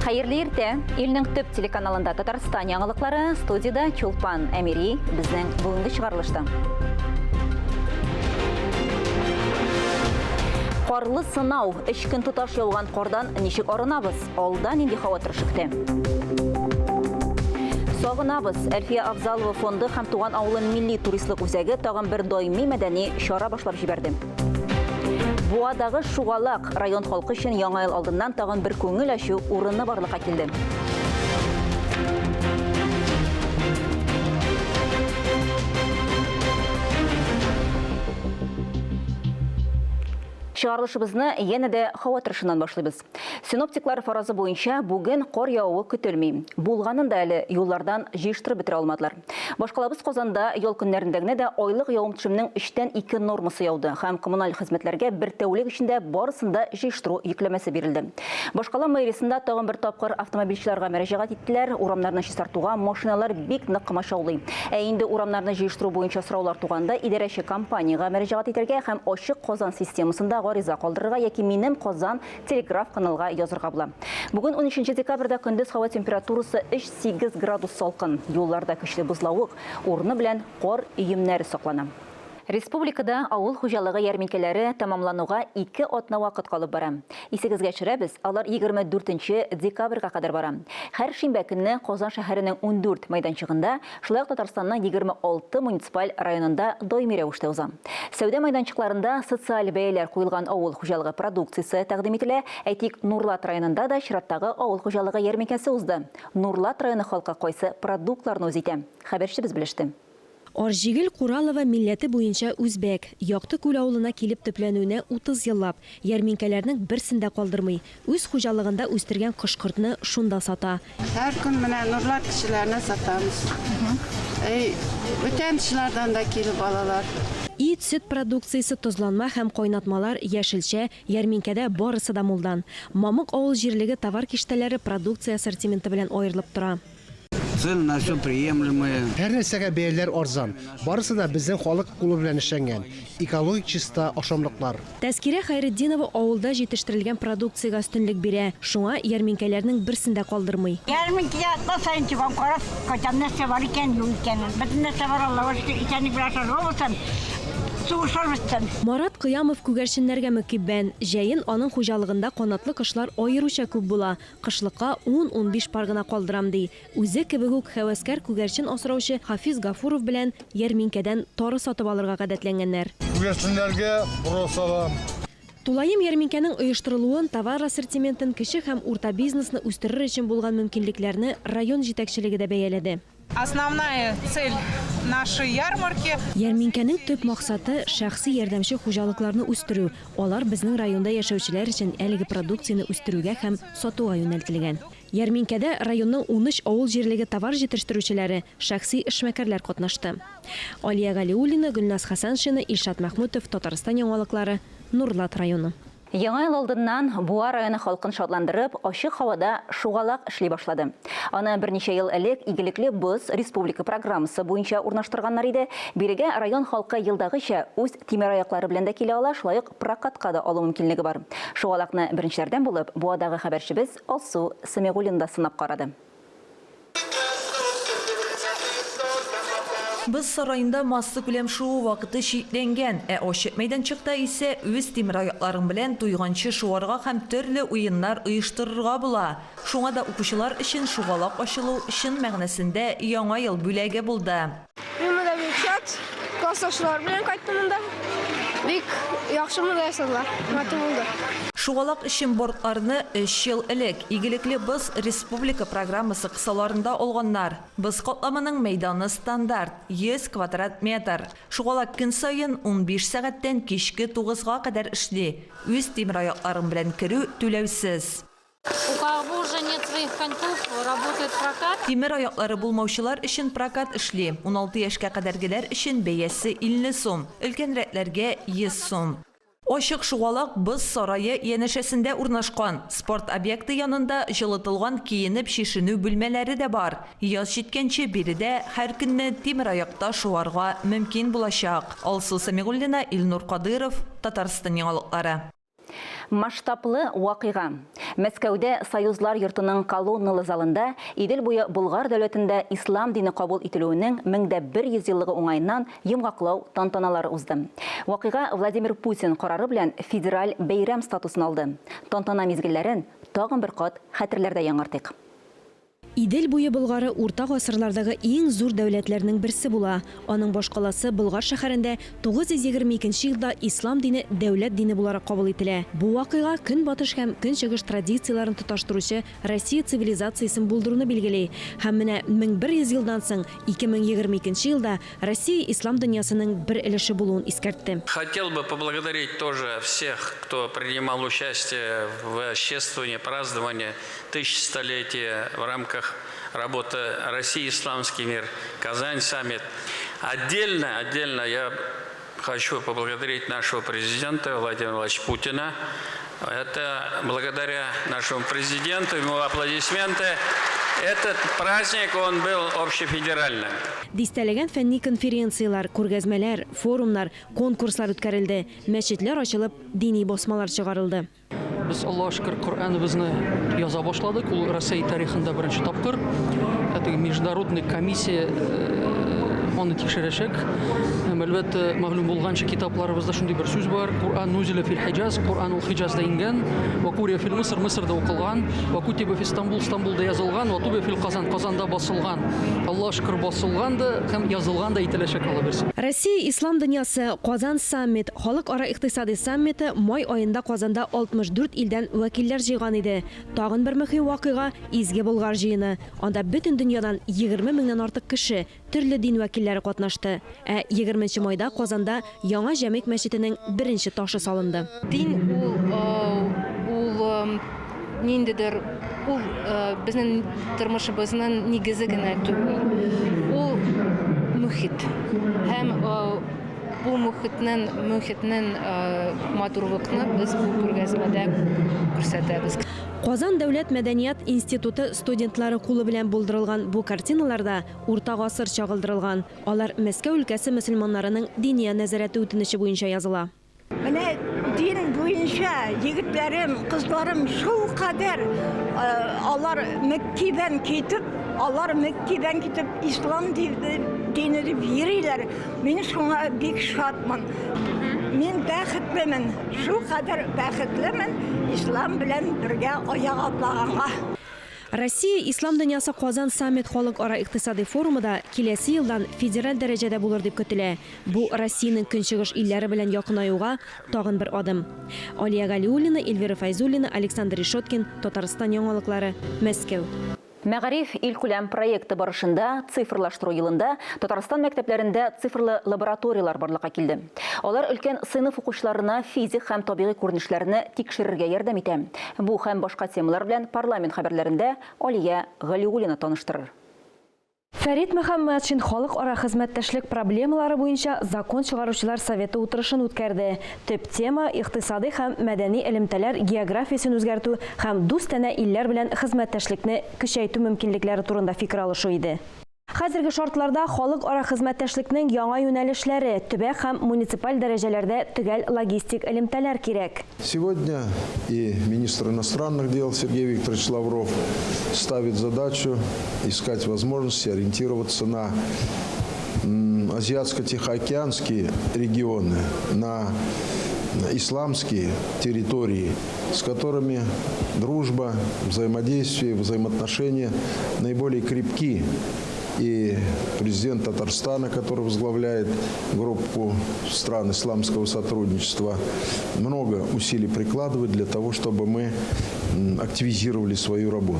Хәерле иртә! Илнең төп телеканалында Татарстан яңалыклары, студиядә Чулпан Әмири, безнең бүгенге чыгарылышта. Карлы сынау, өч көн тоташ яуган кардан ничек арынабыз? Алда нинди һава торышы көтә? Сагынабыз! Әлфия Авзалова фонды һәм Туган авылым милли туристлык үзәге тагын бер даими мәдәни чара башлап җибәрде. Буадагы Шугалак район халкы өчен Яңа ел алдыннан тагын бер күңел ачу урыны барлыкка килде. Чыгарылышыбызны янә дә һава торышыннан башлыйбыз. Синоптиклар фаразы буенча, бүген кар явуы көтелми. Булганын да әле юллардан җыештырып бетерә алмадылар. Башкалабыз Казанда ял көннәрендә генә дә айлык явым-төшемнең өчтән ике нормасы яуды һәм коммуналь хезмәтләргә бер тәүлек эчендә барысын да җыештыру йөкләмәсе бирелде. Башкала мэриясендә тагын бер тапкыр автомобильчеләргә мөрәҗәгать иттеләр, урамнарны чистартуга машиналар бик нык комачаулый. Ә инде урамнарны җыештыру буенча сораулар туганда идарәче компаниягә мөрәҗәгать итәргә һәм Ачык Казан системасында гариза калдырырга яки Минем Казан телеграф-каналга язырга була. Бүген унөченче декабрьдә көндез һава температурасы өч-сигез градус салкын. Юлларда көчле бозлавык, урыны белән кар өемнәре саклана. Республикада авыл хуҗалыгы ярминкәләре тәмамлануга ике атна вакыт калып бара. Исегезгә төшерәбез, алар 24 нче декабрьгә кадәр бара. Һәр шимбә көнне Казан шәһәренең 14 мәйданчыгында, шулай ук Татарстанның 26 муниципаль районында даими рәвештә уза. Сәүдә мәйданчыкларында социаль бәяләр куелган авыл хуҗалыгы продукциясе тәкъдим ителә. Әйтик, Нурлат районында да чираттагы авыл хуҗалыгы ярминкәсе узды. Нурлат районы халкы кайсы продуктларны үз итә? Хәбәрчебез белеште. Арҗигел Куралова милләте буенча үзбәк. Якты Күл авылына килеп төпләнүенә 30 еллап. Ярминкәләрнең берсен дә калдырмый. Үз хуҗалыгында үстергән кош-кортны шунда сата. Һәр көн менә Нурлат кешеләренә сатабыз. Әй, бүтән кешеләрдән дә килеп алалар. Ит, сөт продукциясе, тозланма һәм кайнатмалар, яшелчә, ярминкәдә барысы да мулдан. Мамык авыл җирлеге товар киштәләре продукция ассортименты белән аерылып тора. Цены на все приемлемые. Һәр нәрсәгә бәяләр арзан. Барысы да безнең халык кулы белән эшләнгән, экологик чиста ашамлыклар. Тәзкирә Хәйретдинова авылда җитештерелгән продукциягә өстенлек бирә, шуңа ярминкәләрнең берсен дә калдырмый. Ярминкәгә атна саен чыгам, карап кайтам, нәрсә бар икән, юк икәнен. Бөтен нәрсә бар, Аллага шөкер, исәнлек белән ашарга булсын, сугышлар бетсен. Марат Кыямов күгәрченнәргә мөкиббән. Җәен аның хуҗалыгында канатлы кошлар аеруча күп була. Кышлыкка ун-унбиш пар гына калдырам, ди. Үзе кебек үк һәвәскәр күгәрчен асраучы Хафиз Гафуров белән ярминкәдән тары сатып алырга гадәтләнгәннәр. Күгәрченнәргә бро салам. Тулаем ярминкәнең оештырылуын, товар ассортиментын, кече һәм урта бизнесны үстерер өчен булган мөмкинлекләрне район җитәкчелеге дә бәяләде. Основная цель нашей ярмарки. Ярминкәнең төп максаты, шәхси ярдәмче хуҗалыкларны үстерү, алар безнең районда яшәүчеләр өчен әлеге продукцияне үстерүгә һәм сатуга юнәлтелгән. Ярминкәдә районның унөч авыл җирлеге товар җитештерүчеләре, шәхси эшмәкәрләр катнашты. Алия Галиуллина, Гөлназ Хәсәншина, Илшат Мәхмүтов, Татарстан яңалыклары, Нурлат районы. Яңа ел алдыннан Буа районы халкын шатландырып, ачык һавада шугалак эшли башлады. Аны берничә ел элек Игелекле боз республика программасы буенча урнаштырганнар иде. Бирегә район халкы елдагыча үз тимераяклары белән дә килә ала, шулай ук прокатка да алу мөмкинлеге бар. Шугалакны беренчеләрдән булып Буадагы хәбәрчебез Алсу Сәмигуллина да сынап карады. Боз сараенда массакүләм шуу вакыты чикләнгән, ә ачык мәйданчыкта исә үз тимераякларың белән туйганчы шуарга һәм төрле уеннар оештырырга була. Шуңа да укучылар өчен шугалак ачылу чын мәгънәсендә Яңа ел бүләге булды. Мин монда бик шат, классташлар белән кайттым монда. Бик яхшы монда ясадылар, матур булды. Шугалак өчен бортларны өч ел элек Игелекле боз республика программасы кысаларында алганнар. Боз катламының мәйданы стандарт, 100 квадрат метр. Шугалак көн саен 15 сәгатьтән кичке тугызга кадәр эшли. Үз тимераякларың белән керү түләүсез. У кого уже нет своих коньков, работает прокат. Тимер аяклары булмаучылар өчен прокат эшли. 16 яшькә кадәргеләр өчен бәясе 50 сум, өлкәнрәкләргә, 100 сум. Ачык шугалак боз сарае янәшәсендә урнашкан. Спорт объекты янында җылытылган киенеп-чишенү бүлмәләре дә бар. Яз җиткәнче биредә һәр көнне тимераякта шуарга мөмкин булачак. Алсу Сәмигуллина, Илнур Кадыйров, Татарстан яңалыклары. Масштаблы вакыйга. Мәскәүдә Союзлар йортының колонналы залында Идел буе Болгар дәүләтендә ислам дине кабул ителүенең 1100 еллыгы уңаеннан йомгаклау тантаналары узды. Вакыйга Владимир Путин карары белән федераль бәйрәм статусын алды. Тантана мизгелләрен тагын бер кат хәтерләрдә яңартыйк. Идел буе Болгары урта гасырлардагы иң зур дәүләтләрнең берсе була. Аның башкаласы Болгар шәһәрендә 922 нче елда ислам дине дәүләт дине буларак кабул ителә. Бу вакыйга Көнбатыш һәм Көнчыгыш традицияләрен тоташтыручы Россия цивилизациясен булдыруны билгели. Һәм менә 1100 елдан соң, 2022 нче елда Россия ислам дөньясының бер өлеше булуын искәртте. Хотел бы поблагодарить тоже всех, кто принимал участие в чествовании, праздновании тысячелетия в рамках работы России «Исламский мир», Казань саммит. Отдельно, отдельно я хочу поблагодарить нашего президента Владимира Владимировича Путина. Это благодаря нашему президенту, ему аплодисменты. Этот праздник, он был общефедеральным. Дистәләгән фәнни конференцияләр, күргәзмәләр, форумнар, конкурслар үткәрелде, мәчетләр ачылып, дини басмалар чыгарылды. Без, Аллага шөкер, Коръәнебезне яза башладык. Ул Рәсәй тарихында беренче тапкыр. Ә теге международный комиссия аны тикшерәчәк. Һәм, әлбәттә, мәгълүм булганча, китапларыбызда шундый бер сүз бар. Коръән нузиля фил Хиҗаз, Коръән ул Хиҗазда иңгән. Ва курия фил Мисыр, Мисырда укылган. Ва кутиба фи Стамбул, Стамбулда язылган. Ва тубия фил Казан, Казанда басылган. Аллага шөкер, басылган да һәм язылган да ителәчәк, Алла бирсә. Россия Ислам дөньясы, Казан саммит, Халыкара икътисадый саммиты май аенда Казанда 64 илдән вәкилләр җыйган иде. Тагын бер мөһим вакыйга, Изге Болгар җыены. Анда бөтен дөньядан 20 меңнән артык кеше, төрле дин вәкилләре катнашты. Ә 20 нче майда Казанда яңа Җәмигъ мәчетенең беренче ташы салынды. Дин ул, ул ниндидер, ул безнең тормышыбызның нигезе генә түгел. Ул мөхит. Һәм бу мөхитнең, мөхитнең матурлыкны без бу күргәзмәдә күрсәтәбез. Казан дәүләт мәдәният институты студентлары кулы белән булдырылган бу картиналарда урта гасыр чагылдырылган. Алар Мәскәү өлкәсе мөселманнарының Диния нәзарәте үтенече буенча языла. Менә дин буенча егетләрем, кызларым шулкадәр алар мөккибән китеп, алар мөккибән китеп ислам дине дип йөриләр. Мин шуңа бик шатмын. Мин бәхетлемен, шулкадәр бәхетлемен ислам белән бергә аяк атлаганга. Россия, Ислам дөньясы Казан саммит халыкара икътисадый форумы да киләсе елдан федераль дәрәҗәдә булыр дип көтелә. Бу Россиянең көнчыгыш илләре белән якынаюга тагын бер адым. Алия Галиуллина, Эльвира Фәйзуллина, Александр Решеткин, Татарстан яңалыклары, Мәскәү. Мәгариф илкүләм проекты барышында цифрлаштыру елында Татарстан мәктәпләрендә цифрлы лабораторияләр барлыкка килде. Алар өлкән сыйныф укучыларына физик һәм табигый күренешләрне тикшерергә ярдәм итә. Бу һәм башка темалар белән парламент хәбәрләрендә Алия Галиуллина таныштырыр. Фәрит Мөхәммәтшин халыкара хезмәттәшлек проблемалары буенча Закон чыгаручылар советы утырышын үткәрде. Төп тема, икътисадый һәм мәдәни элемтәләр географиясен үзгәртү һәм дустанә илләр белән хезмәттәшлекне көчәйтү мөмкинлекләре турында фикер алышу иде. Хәзерге шартларда халыкара хезмәттәшлекнең яңа юнәлешләре, төбәк һәм муниципаль дәрәҗәләрдә төгәл логистик элемтәләр кирәк. Сегодня и министр иностранных дел Сергей Викторович Лавров ставит задачу искать возможности ориентироваться на азиатско-тихоокеанские регионы, на исламские территории, с которыми дружба, взаимодействие, взаимоотношения наиболее крепки. И президент Татарстана, который возглавляет группу стран исламского сотрудничества, много усилий прикладывает для того, чтобы мы активизировали свою работу.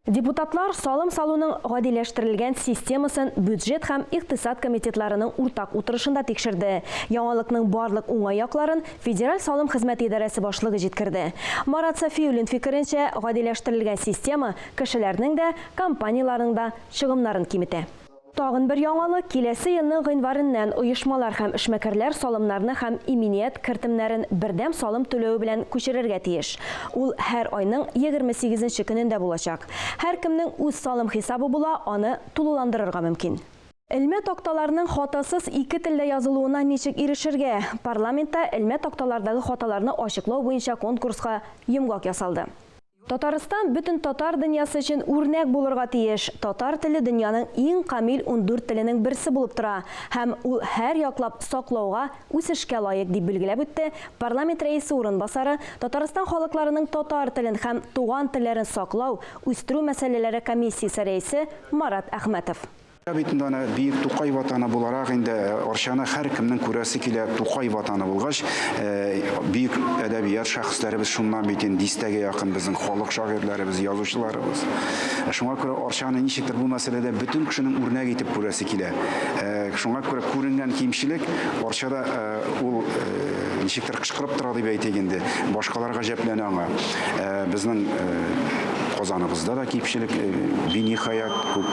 Депутатлар салым салуның гадиләштерелгән системасын бюджет һәм икътисад комитетларының уртак утырышында тикшерде. Яңалыкның барлык уңай якларын Федераль салым хезмәте идарәсе башлыгы җиткерде. Марат Сафиуллин фикеренчә, гадиләштерелгән система кешеләрнең дә, компанияләрнең дә чыгымнарын киметә. Тагын бер яңалык, киләсе елның гыйнварыннан оешмалар һәм эшмәкәрләр салымнарны һәм иминият кертемнәрен бердәм салым түләве белән күчерергә тиеш. Ул һәр айның 28 нче көнендә булачак. Һәркемнең үз салым хисабы була, аны тулыландырырга мөмкин. Элмә такталарның хатасыз ике телдә язылуына ничек ирешергә? Парламентта элмә такталардагы хаталарны ачыклау буенча конкурска йомгак ясалды. Татарстан бөтен татар дөньясы өчен үрнәк булырга тиеш. Татар теле дөньяның иң камил 14 теленең берсе булып тора һәм ул һәр яклап саклауга, үсешкә лаек, дип билгеләп үтте парламент рәисе урынбасары, Татарстан халыкларының татар телен һәм туган телләрен саклау, үстерү мәсьәләләре комиссиясе рәисе Марат Әхмәтов. Бит инде аны бөек Тукай ватаны буларак инде Арчаны һәркемнең күрәсе килә. Тукай ватаны булгач, бөек әдәбият шәхесләребез шуннан бит инде дистәгә якын безнең халык шагыйрьләребез, язучыларыбыз. Шуңа күрә Арчаны ничектер бу мәсьәләдә бөтен кешенең үрнәк итеп күрәсе килә. Шуңа күрә күренгән кимчелек Арчада ул ничектер кычкырып тора дип әйтик инде. Башкалар гаҗәпләнә аңа. Безнең Казаныбызда да кимчелек биниһаять күп.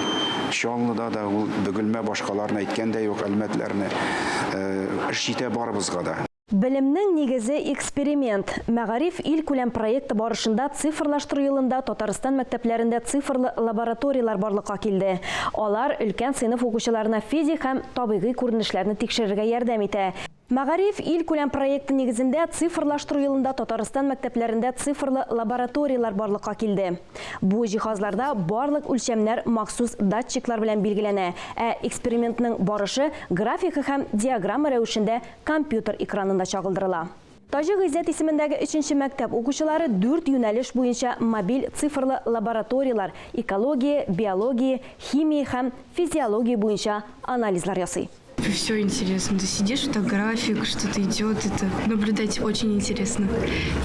Чаллыда да ул, Бөгелмә, башкаларны әйткән дә юк, Әлмәтләрне. Эш җитә барыбызга да. Белемнең нигезе, эксперимент. Мәгариф илкүләм проекты барышында цифрлаштыру елында Татарстан мәктәпләрендә цифрлы лабораторияләр барлыкка килде. Алар өлкән сыйныф укучыларына физик һәм табигый күренешләрне тикшерергә ярдәм итә. Мәгариф илкүләм проекты нигезендә цифрлаштыру елында Татарстан мәктәпләрендә цифрлы лабораторияләр барлыкка килде. Бу җиһазларда барлык үлчәмнәр махсус датчиклар белән билгеләнә, ә экспериментның барышы графика һәм диаграмма рәвешендә компьютер экранында чагылдырыла. Таҗи Гыйззәт исемендәге өченче мәктәп укучылары дүрт юнәлеш буенча мобиль цифрлы лабораторияләр, экология, биология, химия һәм физиология буенча анализлар ясый. Все интересно. Ты сидишь, вот так график, что-то идет, это наблюдать очень интересно.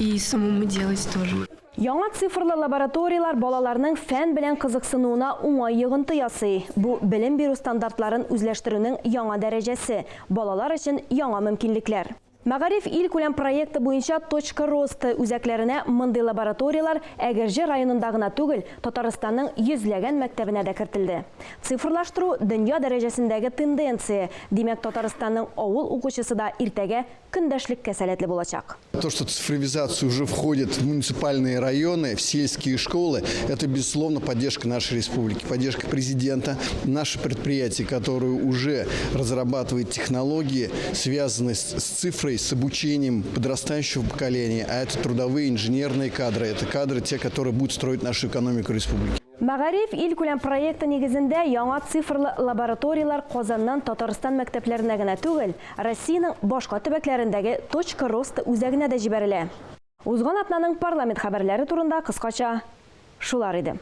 И самому делать тоже. Яңа цифрлы лабораторияләр балаларның фән белән кызыксынуына уңай йогынты ясый. Бу белем бирү стандартларын үзләштерүнең яңа дәрәҗәсе, балалар өчен яңа мөмкинлекләр. Мәгариф илкүләм проекты буенча Точка роста үзәкләренә мондый лабораторияләр Әгерҗе районында гына түгел, Татарстанның йөзләгән мәктәбенә дә кертелде. Цифрлаштыру, дөнья дәрәҗәсендәге тенденция, димәк, Татарстанның авыл укучысы да иртәгә көндәшлеккә сәләтле булачак. То, что цифровизация уже входит в муниципальные районы, в сельские школы, это, безусловно, поддержка нашей республики, поддержка президента. Наше предприятие, которое уже разрабатывает технологии, связанные с цифрой, с обучением подрастающего поколения, а это трудовые инженерные кадры, это кадры, те, которые будут строить нашу экономику республики. Мәгариф илкүләм проекты нигезендә яңа цифрлы лабораторияләр Казаннан Татарстан мәктәпләренә генә түгел, Россиянең башка төбәкләрендәге Точка роста үзәгенә дә җибәрелә. Узган атнаның парламент хәбәрләре турында кыскача шулар иде.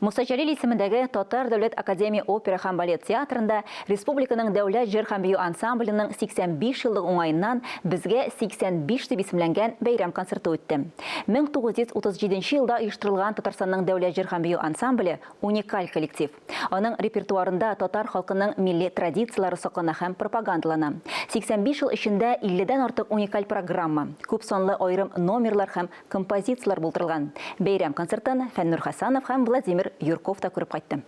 Муса Җәлил исемендәге Татар дәүләт академия опера һәм балет театрында республиканың дәүләт җыр һәм бию ансамбленең 85 еллыгы уңаеннан Безгә 85 дип исемләнгән бәйрәм концерты үтте. 1937 елда оештырылган Татарстанның дәүләт җыр һәм бию ансамбле, уникаль коллектив. Аның репертуарында татар халкының милли традицияләре саклана һәм пропагандалана. 85 ел эчендә 50 дән артык уникаль программа, күп санлы аерым номерлар һәм композицияләр булдырылган. Бәйрәм концертын Фәннур Хәсәнов һәм Владимир Юрков та күреп кайтты.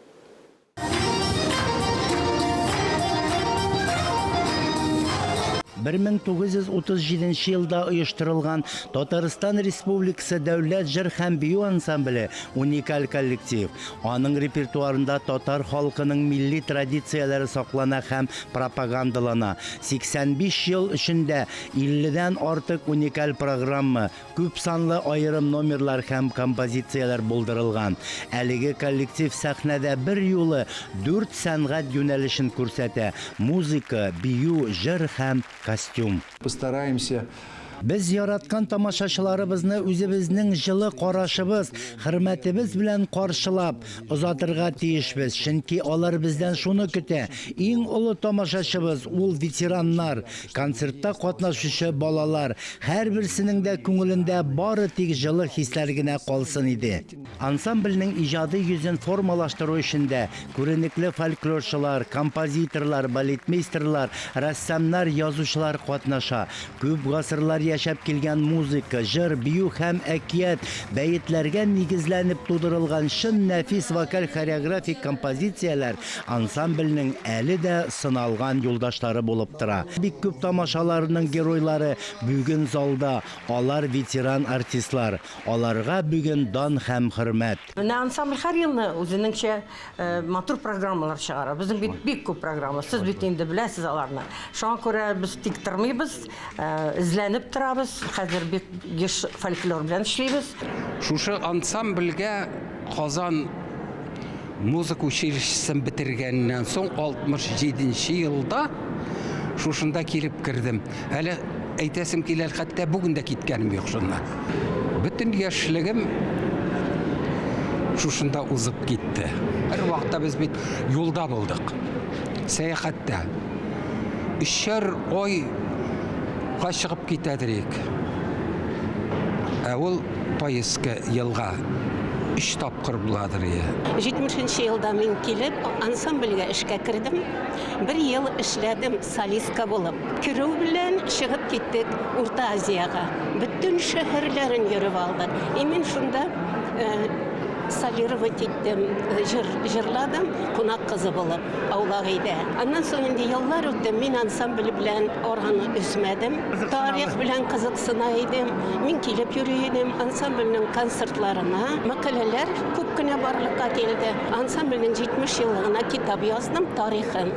«1937 елда оештырылган Татарстан Республикасы дәүләт җыр һәм бию ансамбле уникаль коллектив. Аның репертуарында татар халкының милли традицияләре саклана һәм пропагандалана. 85 ел эчендә 50 дән артык уникаль программа, Күпсанлы аерым номерлар һәм композицияләр булдырылган. Әлеге коллектив сәхнәдә берьюлы дүрт сәнгать юнәлешен күрсәтә, музыка, бию, җыр һәм костюм. Постараемся. Без яраткан тамашачыларыбызны үзебезнең җылы карашыбыз, хөрмәтебез белән каршылап, озатырга тиешбез, чөнки алар бездән шуны көтә. Иң олы тамашачыбыз, ул ветераннар, концертта катнашучы балалар. Һәрберсенең дә күңелендә бары тик җылы хисләр генә калсын иде. Ансамбльнең иҗади йөзен формалаштыру эшендә күренекле фольклорчылар, композиторлар, балетмейстерлар, рәссамнар, язучылар катнаша. Күп гасырлар. яшәп килгән музыка, җыр, бию һәм әкият, бәетләргә нигезләнеп тудырылган чын нәфис вокаль-хореографик композицияләр ансамбльнең әле дә сыналган юлдашлары булып тора. Бик күп тамашаларның геройлары бүген залда, алар ветеран артистлар. Аларга бүген дан һәм хөрмәт. Менә ансамбль һәр елны үзенеңчә матур программалар чыгара. Безнең бит бик күп программа. Сез бит инде беләсез аларны. Шуңа күрә без тик тормыйбыз, эзләнеп торабыз. Хәзер бик еш фольклор белән эшлибез. Шушы ансамбльгә Казан музыка училищесын бетергәннән соң 67 нче елда шушында килеп кердем. Әле әйтәсем килә, хәтта бүген дә киткәнем юк шуннан. Бөтен яшьлегем шушында узып китте. Бер вакытта без бит юлда булдык. Сәяхәттә. Өчәр айга чыгып китәдер идек. Ә ул поездка елга өч тапкыр буладыр ие. 70 нче елда мин килеп, ансамбльгә эшкә кердем. Бер ел эшләдем солистка булып. Керү белән чыгып киттек Урта Азиягә. Бөтен шәһәрләрен йөреп алдык. И мин шунда солировать иттем, җыр җырладым, кунак кызы булып, аулак өйдә. Аннан соң инде еллар үтте, мин ансамбль белән араны өзмәдем. Тарих белән кызыксына идем. Мин килеп йөри идем ансамбльнең концертларына. Мәкаләләр күп кенә барлыкка килде. Ансамбльнең 70 еллыгына китап яздым, тарихын.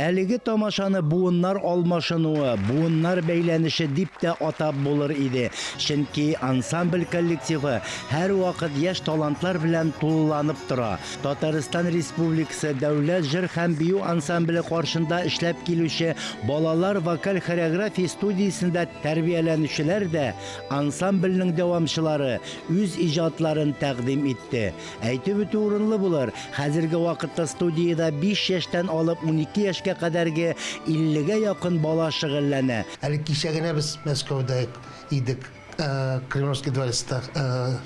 Әлеге тамашаны буыннар алмашынуы, буыннар бәйләнеше дип тә атап булыр иде. Чөнки ансамбль коллективы һәрвакыт яшь талантлар белән тулыланып тора. Татарстан Республикасы Дәүләт җыр һәм бию ансамбле каршында эшләп килүче балалар вокаль-хореография студиясендә тәрбияләнүчеләр дә, ансамбльнең дәвамчылары, үз иҗатларын тәкъдим итте. Әйтеп үтү урынлы булыр, хәзерге вакытта студиядә биш яшьтән алып 12 яшькә кадәрге иллегә якын бала шөгыльләнә. Әле кичә генә без Мәскәүдә идек, Кремлевский дворецта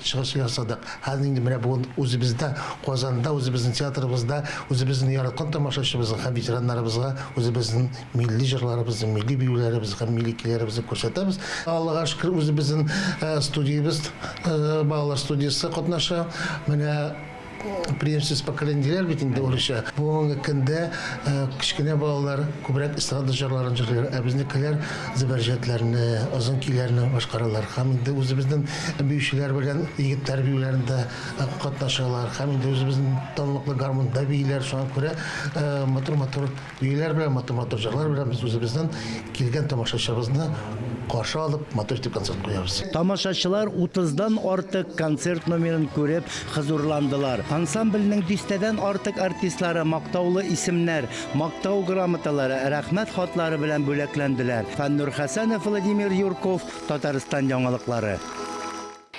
чыгыш ясадык. Хәзер инде менә бүген үзебездә, Казанда, үзебезнең театрыбызда, үзебезнең яраткан тамашачыбызга һәм ветераннарыбызга үзебезнең милли җырларыбызны, милли биюләребезне һәм милли көйләребезне күрсәтәбез. Аллага шөкер, үзебезнең студиябез, балалар студиясе катнаша. Менә преемственность поколений диләр бит инде урысча. Бүгенге көндә кечкенә балалар күбрәк эстрада җырларын җырлыйлар, ә безнекеләр зөбәрҗәтләрне, озын көйләрне башкаралар. Һәм инде үзебезнең биючеләр белән егетләр биюләрендә катнашалар. Һәм инде үзебезнең данлыклы гармунда бииләр. Шуңа күрә матур-матур Биюләр белән, матур-матур җырлар белән без үзебезнең килгән тамашачыбызны каршы алып, матур итеп концерт куябыз. Тамашачылар утыздан артык концерт номерын күреп, хозурландылар. Ансамбльнең дистәдән артык артистлары мактаулы исемнәр, Мактау грамоталары, Рәхмәт хатлары белән бүләкләнделәр. Фәннур Хәсәнов, Владимир Юрков, Татарстан яңалыклары.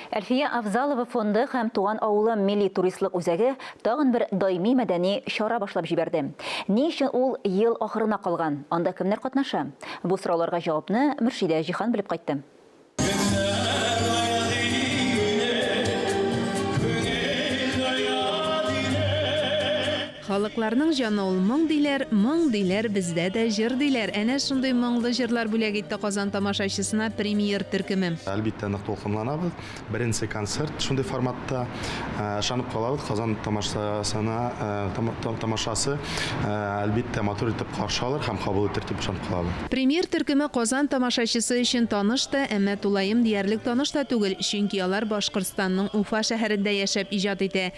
Әлфия Авзалова фонды һәм Туган авылым милли туристлык үзәге тагын бер даими мәдәни чара башлап җибәрде. Ни өчен ул ел ахырына калган? Анда кемнәр катнаша? Бу сорауларга җавапны Мөршидә Җиһан белеп кайтты. Халыкларның җаны ул моң диләр, моң диләр, бездә дә җыр диләр. Әнә шундый моңлы җырлар бүләк итте Казан тамашачысына Премьер төркеме. Әлбиттә, нык дулкынланабыз. Беренче концерт шундый форматта. Ышанып калабыз, Казан тамашасына, тамашасы, әлбиттә, матур итеп каршы алыр һәм кабул итер дип ышанып калабыз. Премьер төркеме Казан тамашачысы өчен таныш та, әмма тулаем диярлек таныш та түгел, чөнки алар Башкортстанның Уфа шәһәрендә яшәп иҗат итә.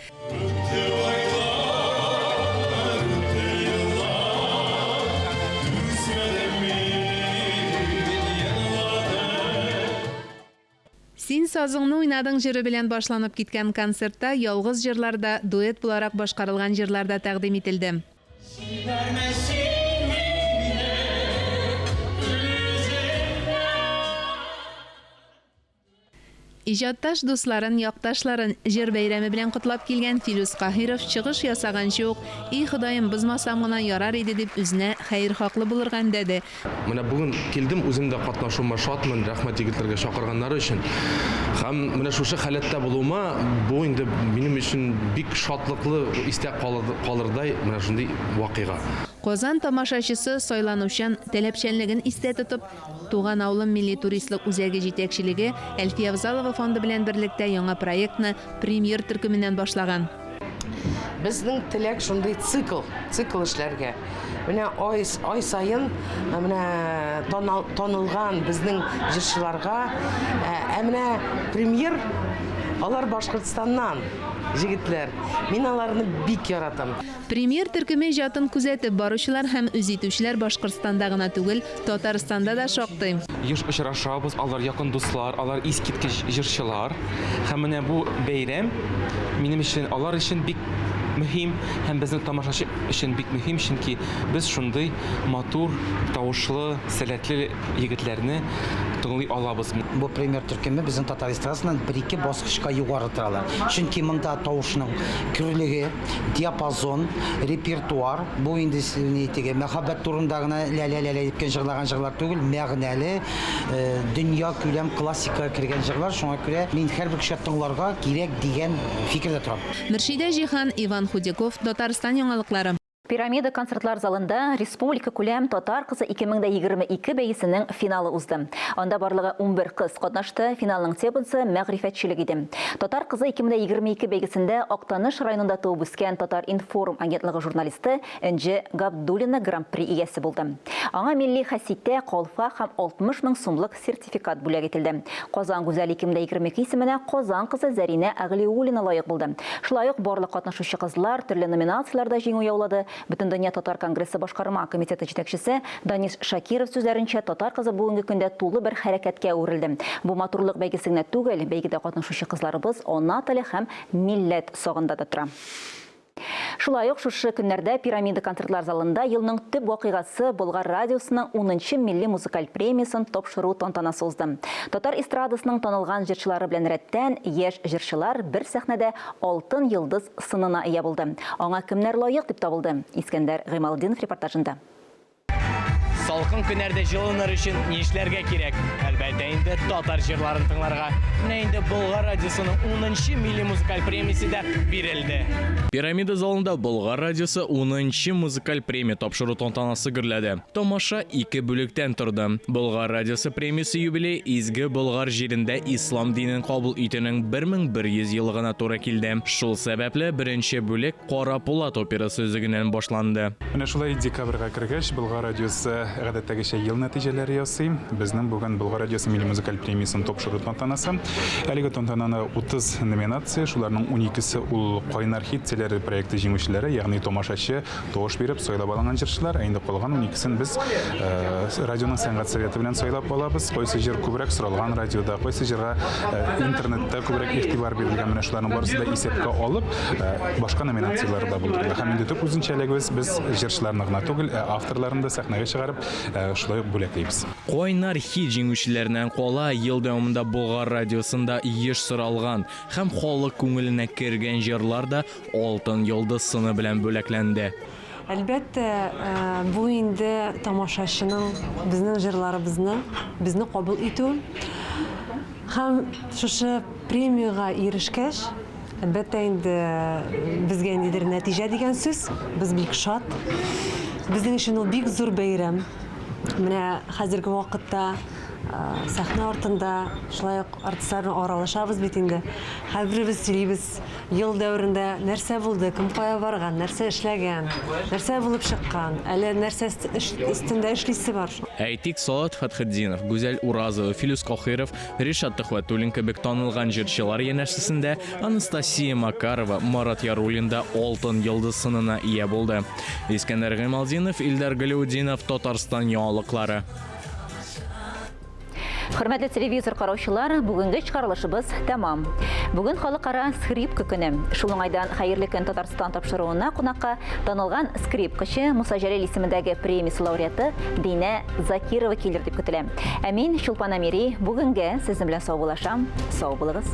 Син сазыңны уйнадың җыры белән башланып киткән концертта ялгыз җырлар да, дуэт буларак башкарылган җырлар да тәкъдим ителде. Җибәрмә син мине үзеңнән. Иҗатташ дусларын, якташларын җыр бәйрәме белән котлап килгән Филүс Каһиров чыгыш ясаганчы ук, И Ходаем, бозмасам гына ярар иде, дип үзенә хәерхаклы булырга өндәде. Менә бүген килдем, үзем дә катнашуыма шатмын, рәхмәт егетләргә чакырганнары өчен. Һәм менә шушы халәттә булуыма, бу инде минем өчен бик шатлыклы, истә калырдай менә шундый вакыйга. Казан тамашачысы сайланучан таләпчәнлеген истә тотып, Туган авылым милли туристлык үзәге җитәкчелеге Әлфия Авзалова фонды белән берлектә яңа проектны Премьер төркеменнән башлаган. Безнең теләк шундый цикл, цикл эшләргә. Менә ай, ай саен менә танылган безнең җырчыларга, ә менә премьер, алар Башкортстаннан җегетләр. Мин аларны бик яратам. Премьер төркеме иҗатын күзәтеп баручылар һәм үз итүчеләр Башкортстанда гына түгел, Татарстанда да шактый. Еш очрашабыз, алар якын дуслар, алар искиткеч җырчылар. Һәм менә бу бәйрәм минем өчен, алар өчен бик мөһим һәм безнең тамашачы өчен бик мөһим, чөнки без шундый матур тавышлы, сәләтле егетләрне тыңлый алабыз. Бу премьер төркеме безнең татар эстрадасыннан бер-ике баскычка югары торалар. Чөнки монда тавышның көрлеге, диапазон, репертуар, бу инде ни теге мәхәббәт турында гына лә-лә-лә-лә дип кенә җырлаган җырлар түгел, мәгънәле, дөнья күләм классикага кергән җырлар. Шуңа күрә мин һәрбер кешегә тыңларга кирәк дигән фикердә торам. Мөршидә Җиһан, Иван Худяков, Татарстан яңалыклары. Пирамида концертлар залында республика күләм Татар кызы 2022 бәйгесенең финалы узды. Анда барлыгы 11 кыз катнашты. Финалның темасы мәгърифәтчелек иде. Татар кызы 2022 бәйгесендә Актаныш районында туып үскән Татар-информ агентлыгы журналисты Энҗе Габдуллина гран-при иясе булды. Аңа милли хәситә, калфак һәм 60 мең сумлык сертификат бүләк ителде. Казан гүзәле 2022 исеменә Казан кызы Зәринә Әгълиуллина лаек булды. Шулай ук барлык катнашучы кызлар төрле номинацияләрдә җиңү яулады. Бөтендөнья татар конгрессы башкарма комитеты җитәкчесе Данис Шакиров сүзләренчә, татар кызы бүгенге көндә тулы бер хәрәкәткә әверелде. Бу матурлык бәйгесе генә түгел, бәйгедә катнашучы кызларыбыз ана теле һәм милләт сагында да тора. Шулай ук шушы көннәрдә Пирамида концертлар залында елның төп вакыйгасы Болгар радиосының унынчы милли музыкаль премиясен тапшыру тантанасы узды. Татар эстрадасының танылган җырчылары белән рәттән яшь җырчылар бер сәхнәдә Алтын йолдыз сынына ия булды. Аңа кемнәр лаек дип табылды? Искәндәр Гыймалтдинов репортажында. Салкын көннәрдә җылыныр өчен нишләргә кирәк? Әлбәттә инде татар җырларын тыңларга. Менә инде Болгар радиосының 10 нчы милли музыкаль премиясе дә бирелде. Пирамида залында Болгар радиосы 10 нчы музыкаль премия тапшыру тантанасы гөрләде. Тамаша ике бүлектән торды. Болгар радиосы премиясе юбилее Изге Болгар җирендә ислам динен кабул итүнең 1100 еллыгына туры килде. Шул сәбәпле беренче бүлек Кара пулат операсы өзегеннән башланды. Менә шулай декабрьгә кергәч, Болгар радиосы гадәттәгечә ел нәтиҗәләре ясый. Безнең бүген Болгар радиосы милли музыкаль премиясен тапшыру тантанасы. Әлеге тантананы 30 номинация, шуларның уникесе ул Кайнар хит телерадио проекты җиңүчеләре, ягъни тамашачы тавыш биреп сайлап алынган җырчылар, ә инде калган уникесен без радионың сәнгать советы белән сайлап алабыз. Кайсы җыр күбрәк соралган радиода, кайсы җырга интернетта күбрәк игътибар бирелгән, менә шуларның барысын да исәпкә алып, башка номинацияләр дә булдырыла. Һәм инде төп үзенчәлегебез, без җырчыларны гына түгел, ә авторларны да сәхнәгә чыгарып, шулай ук бүләклибез. Кайнар хит җиңүчеләреннән кала, ел дәвамында Болгар радиосында еш соралган һәм халык күңеленә кергән җырлар да Алтын йолдыз сыны белән бүләкләнде. Әлбәттә, бу инде тамашачының безнең җырларыбызны, безне кабул итүе. Һәм шушы премиягә ирешкәч, әлбәттә инде, безгә ниндидер нәтиҗә дигән сүз, без бик шат. Безнең өчен ул бик зур бәйрәм. Менә хәзерге вакытта сәхнә артында шулай ук артистлар белән аралашабыз бит инде. Һәрберебез сөйлибез, ел дәверендә нәрсә булды, кем кая барган, нәрсә эшләгән, нәрсә булып чыккан, әле нәрсә өстендә эшлисе бар. Әйтик, Салават Фәтхетдинов, Гүзәл Уразова, Филүс Каһиров, Ришат Төхвәтуллин кебек танылган җырчылар янәшәсендә Анастасия Макарова, Марат Яруллин да Алтын йолдыз сынына ия булды. Искәндәр Гыймалтдинов, Илдар Галәүтдинов, Татарстан яңалыклары. Хөрмәтле телевизор караучылар, бүгенге чыгарылышыбыз тәмам. Бүген халыкара скрипка көне. Шул уңайдан Хәерле көн Татарстан тапшыруына кунакка танылган скрипкачы Муса Җәлил исемендәге премиясе лауреаты Динә Закирова килер дип көтелә. Ә мин Чулпан Әмири бүгенгә сезнең белән саубуллашам. Сау булыгыз.